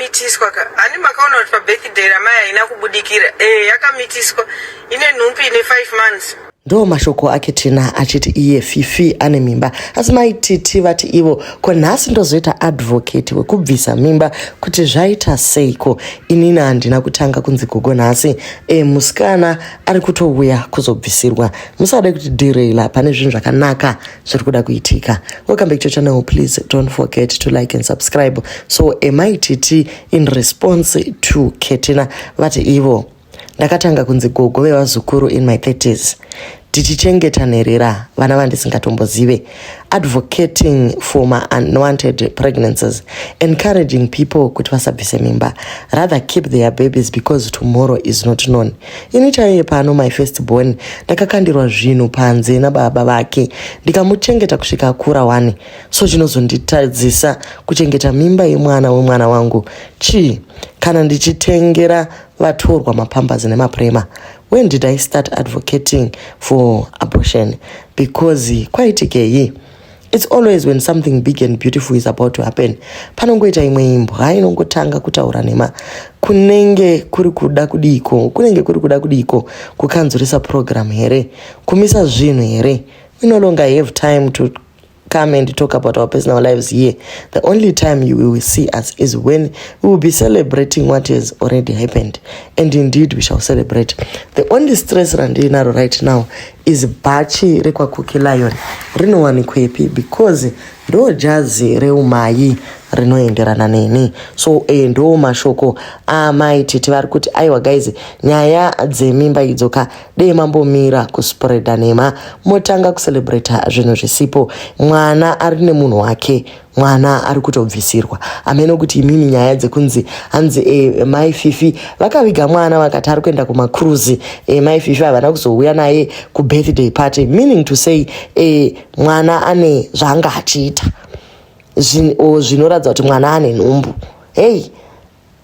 Yakamitiswa ka, hani makaona kuti pabirthday ramai haina kubudikira? E, yakamitiswa, ine nhumbi ine 5 months. Ndo mashoko aKetina achiti iye Fifi ane mimba, asi Maititi vati ivo ko nhasi ndozoita advocate wekubvisa mimba kuti zvaita seiko? Inini handina kutanga kunzi gogo nhasi. Musikana ari kutouya kuzobvisirwa. Musade kuti deraila pane zvinhu zvakanaka zviri kuda kuitika. Welcome back to channel. Please don't forget to like and subscribe. So Maititi, in response to Ketina, vati ivo ndakatanga kunzi gogo vevazukuru in my 30s, tichichengeta nherera, vana vandisingatombozive, advocating for my unwanted pregnancies, encouraging people kuti vasabvise mimba, rather keep their babies because tomorrow is not known. Ini chaiye pano, my first born, ndakakandirwa zvinhu panze nababa vake, ndikamuchengeta kusvika akura wani. So chinozonditadzisa kuchengeta mimba yemwana wemwana wangu chii, kana ndichitengera vatorwa mapambazi nemaprema? When did I start advocating for abortion? Because kwaitikei? It's always when something big and beautiful is about to happen, panongoita imwe imbwa inongotanga kutaura nema. Kunenge kuri kuda kudiko? Kunenge kuri kuda kudiko? Kukanzurisa program here? Kumisa zvinhu here? We no longer have time to come and talk about our personal lives here. The only time you will see us is when we will be celebrating what has already happened. And indeed, we shall celebrate. The only stress randinaro right now is bhachi rekwaCookie Lion rinowanikwepi, because ndo jazi reumai rinoenderana neni. So ndo mashoko aMaititi vari kuti aiwa guys, nyaya dzemimba idzoka dei mambomira kuspreada nhema, motanga kucelebrata zvinhu zvisipo. Mwana ari nemunhu wake, mwana ari kutobvisirwa. Hameno kuti imimi nyaya dzekunzi hanzi Mai Fifi vakaviga mwana, vakati ari kuenda kumacruise, Mai Fifi havana kuzouya naye kubirthday party, meaning to say mwana ane zvaanga achiita zvinoratidza kuti mwana ane nhumbu. Hei,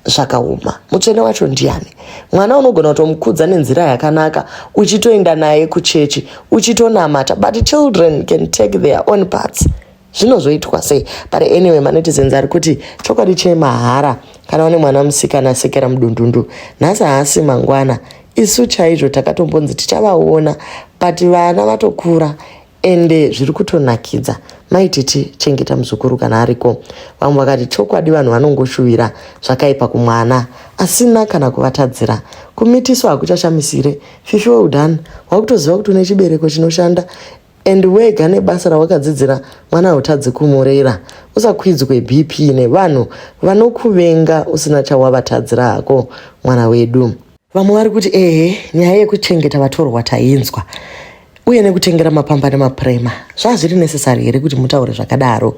zvakaoma. Mutsvene wacho ndiani? Mwana unogona kutomukudza nenzira yakanaka, uchitoenda naye kuchechi, uchitonamata, but children can take their own parts. Zvinozoitwa sei? But anyway, manetizens ari kuti chokwadi chemahara, kana une mwana musikana, sekera mudundundu. Nhasi haasi mangwana. Isu chaizvo takatombonzi tichavaona, but vana vatokura, ende zviri kutonakidza. Maititi, chengeta muzukuru kana ariko. Vamwe vakati chokwadi vanhu vanongoshuvira zvakaipa kumwana asina kana kuvatadzira. Kumitiswa hakuchashamisire. Fifi, well done, wakutoziva kuti une chibereko chinoshanda and wega nebasa rawakadzidzira, mwana hautadzi kumurera. Usakwidzwe BP nevanhu vanokuvenga usina chawavatadzira hako, mwana wedu. Vamwe vari kuti ehe, nyaya yekuchengeta vatorwa tainzwa, uye nekutengera mapamba nemaprema, zvazviri necessary here kuti mutaure zvakadaro,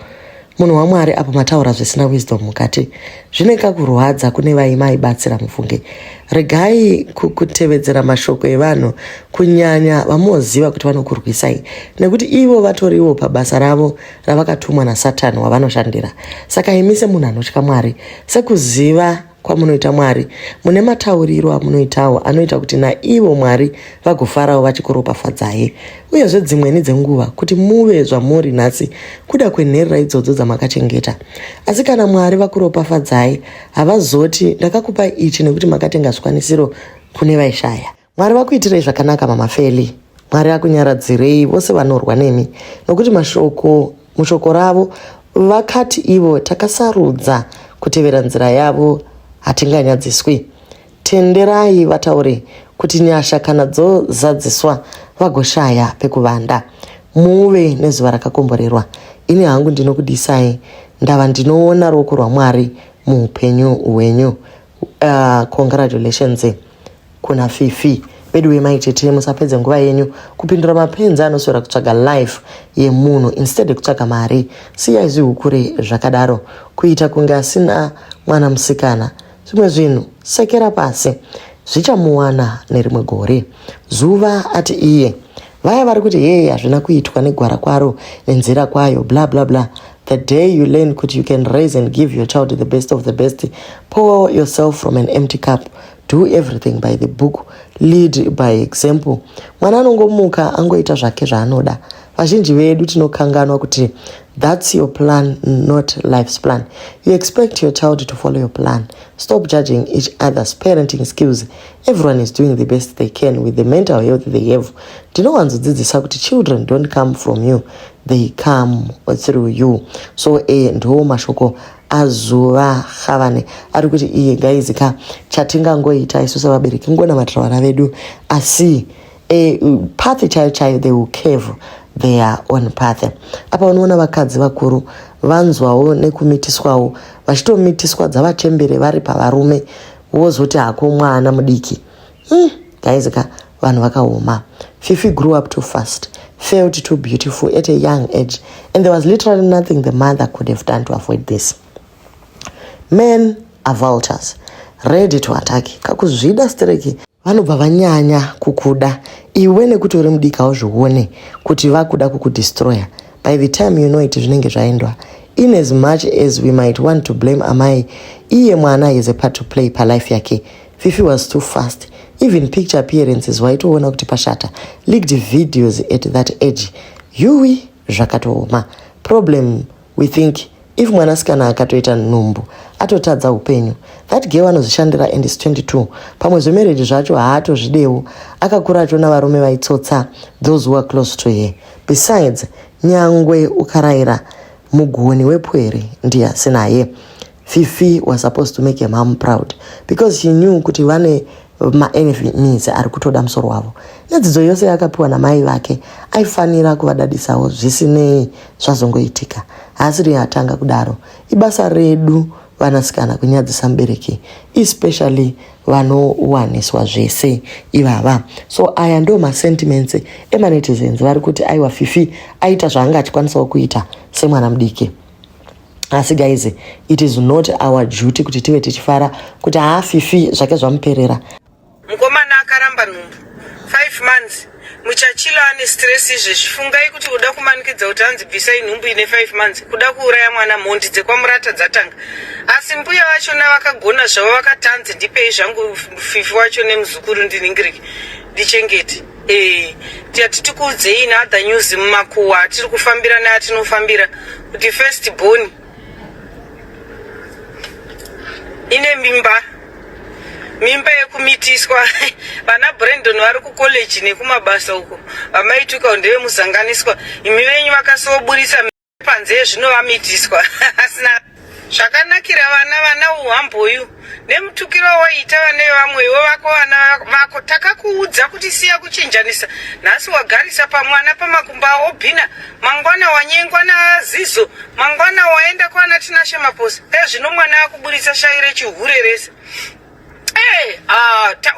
munhu waMwari? Apo mataura zvisina wisdom mukati, zvine kakurwadza kune vaimaibatsira. Mufunge, regai kutevedzera mashoko evanhu, kunyanya vamoziva kuti vanokurwisai, nekuti ivo vatoriwo pabasa ravo ravakatumwa naSatani wavanoshandira. Saka imi semunhu anotya Mwari, sekuziva kwamunoita Mwari, mune matauriro amunoitawo anoita kuti naivo Mwari vagofarawo vachikuropafadzai. Uyezve dzimweni dzenguva kuti muve zvamuri nhasi kuda kwenherera idzodzo dzamakachengeta. Asi kana Mwari vakuropafadzai, havazoti ndakakupai ichi nekuti makatenga zvikwanisiro kune vaishaya. Mwari vakuitirei zvakanaka, Mama Feli. Mwari akunyaradzirei vose vanorwa nemi, nokuti mashoko mushoko ravo vakati ivo takasarudza kutevera nzira yavo, hatinganyadziswi. Tenderai vataure kuti nyasha kana dzozadziswa vagoshaya pekuvanda. Muve nezuva rakakomborerwa. Ini hangu ndinokudisai, ndava ndinoona ruoko rwaMwari muupenyu hwenyu. Congratulations kuna Fifi. Vedu vemaitete, musapedze nguva yenyu kupindura mapenzi anoswera kutsvaga life yemunhu instead yekutsvaga mari. Siyai zvihukure zvakadaro, kuita kunge asina mwana musikana. Zvimwe zvinhu sekera pasi, zvichamuwana nerimwe gore zuva. Ati iye vaya vari kuti hei, hazvina kuitwa negwara kwaro nenzira kwayo, bla bla bla, the day you learn kuti you can raise and give your child the best of the best, pour yourself from an empty cup, do everything by the book, lead by example, mwana anongomuka angoita zvake zvaanoda. Vazhinji vedu tinokanganwa kuti that's your plan, not life's plan. You expect your child to follow your plan. Stop judging each other's parenting skills. Everyone is doing the best they can with the mental health they have. Ndinowanzodzidzisa kuti children don't come from you, they come through you. So ndo mashoko aZuva Khavane ari kuti iye, guys ka, chatingangoita isu sevabereki kungonamatira vana vedu, asi path chaiyo chaiyo, they will carve their own path. Apa unoona vakadzi vakuru vanzwawo nekumitiswawo, vachitomitiswa dzavachembere vari pavarume, wozoti hako mwana mudiki. Guys ka, vanhu vakaoma. Fifi grew up too fast, felt too beautiful at a young age, and there was literally nothing the mother could have done to avoid this. Men are vultures, ready to attack. Kakuzvida stereki, vanobva vanyanya kukuda iwe nekuti uri mudiki, hauzvione kuti vakuda kukudestroya. By the time you know it, zvinenge zvaendwa. In as much as we might want to blame amai, iye mwana has a part to play palife yake. Fifi was too fast. Even picture appearances waitoona kuti pashata. Leaked videos at that age, yuwi, zvakatooma. Problem, we think if mwanasikana akatoita nhumbu atotadza upenyu. That girl anozvishandira and is 22. Pamwe zvemarriage zvacho haatozvidewo. Akakura achiona varume vaitsotsa those who are close to her. Besides, nyangwe ukarayira mugoni wepwere ndiye asinaye. Fifi was supposed to make her mom proud because she knew kuti vane maenemies ari kutoda musoro wavo. Nedzidzo yose yakapiwa namai vake, aifanira kuvadadisawo. Zvisinei, zvazongoitika, haasiri atanga kudaro. Ibasa redu vanasikana kunyadzisa mubereki, especially vanowaniswa zvese ivava. So aya ndo masentiments emanetizens vari kuti aiwa, Fifi aita zvaanga achikwanisawo kuita semwana mudiki. Asi guys, it is not our duty kuti tive tichifara kuti haa, Fifi zvake zvamuperera. Mukomana akaramba nhumbu 5 months, muchachila ane stress izvezvi. Fungai kuti kuda kumanikidza kuti anzi bvisai nhumbu ine 5 months, kuda kuuraya mwana. Mhondi dzekwaMurata dzatanga, asi mbuya vachona vakagona zvavo, vakatanzi ndipei zvangu Fifi wacho nemuzukuru, ndiningirike, ndichengete. Tiyati tikuudzei in other news, mumakuhwa atiri kufambira neatinofambira, kuti first born ine mimba, mimba yekumitiswa. Vana Brandon vari kukoleji nekumabasa uko, vamaituka ndevemuzanganiswa. Imi venyu vakasoburisa panze, zvinovamitiswa asina zvakanakira vana. Vana uhamboyu nemutukiro waita vane vamwewo vako, vana vako. Takakuudza kuti siya kuchinjanisa. Nhasi wagarisa pamwana pamakumba aObhina, mangwana wanyengwa naZizo, mangwana waenda kwana Tinashe Maposa. Ezvino mwana akuburitsa shai rechihure rese. Hey,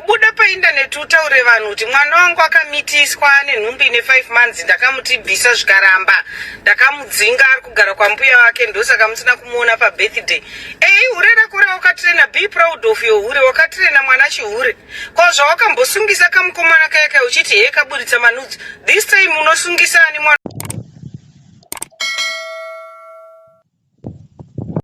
buda paindaneti utaure vanhu kuti mwana wangu akamitiswa nenhumbu ine 5 months. Ndakamuti bvisa, zvikaramba. Ndakamudzinga, ari kugara kwambuya wake, ndosaka musina kumuona pabirthday. Ei, hure rako rawakatirena, be proud of your hure. Wakatirena mwana chihure. Ko zvawakambosungisa kamukomana kaya kaya uchiti he kaburitsa manudes, this time unosungisa ani mwana?